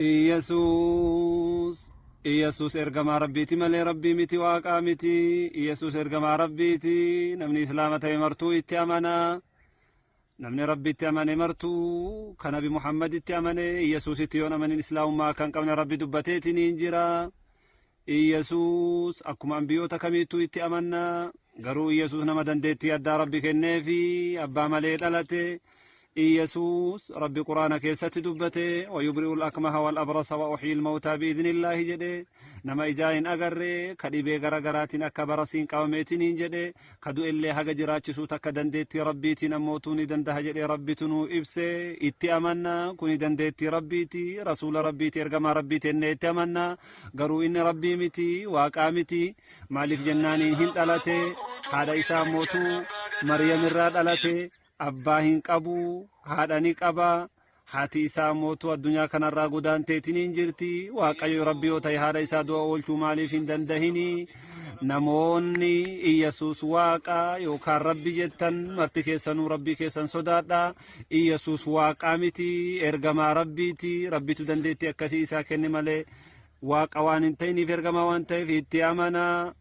Iyyasuus Iyyasuus ergamaa Rabbiiti malee Rabbii miti, Waaqaa miti. Iyyasuus ergamaa Rabbiiti. Namni Islaama ta'e martuu itti amana. Namni Rabbitti amane martuu ka Nabi Muhammaditti amane Iyyasuusitti yoon amanin Islaamummaa akka hin qabne Rabbi dubbateetiin hin jira. Iyyasuus akkuma ambiyoota kamiittuu itti amanna. Garuu Iyyasuus nama dandeettii addaa Rabbi kenneefi abbaa malee dhalate. Iyyasuus Rabbi Quraana keessatti dubbate, wayubri'ul akmaha wal abrasa wa uhyil mawtaa bi'idhnillaahi jedhe. Nama ijaa hin agarre ka dhibee gara garaatiin akka barasiin qabameetiin hin jedhe, ka du'ellee haga jiraachisuu takka dandeettii Rabbiitiin ammootuu ni dandaha jedhee Rabbitu nuu ibse. Itti amanna, kuni dandeettii Rabbiiti, rasuula Rabbiiti, ergamaa Rabbiiti jennee itti amanna. Garuu inni Rabbii miti, Waaqaa miti. Maaliif jennaaniin hin dhalate, haadha isaa ammootuu Maryam irraa dhalate. Abbaa hin qabu, haadha ni qaba. Haati isaa ammootuu addunyaa kanarraa godaanteetiin hin jirti. Waaqayyo Rabbi yoo ta'e haadha isaa du'a oolchuu maaliif hin dandahini? Namoonni Iyyasuus Waaqa yookaan Rabbi jettan marti keessanuu Rabbii keessan sodaadha. Iyyasuus Waaqaa miti, ergamaa Rabbiiti. Rabbitu dandeettii akkasii isaa kenne malee Waaqa waan hin ta'iniif ergamaa waan ta'eef itti amanaa.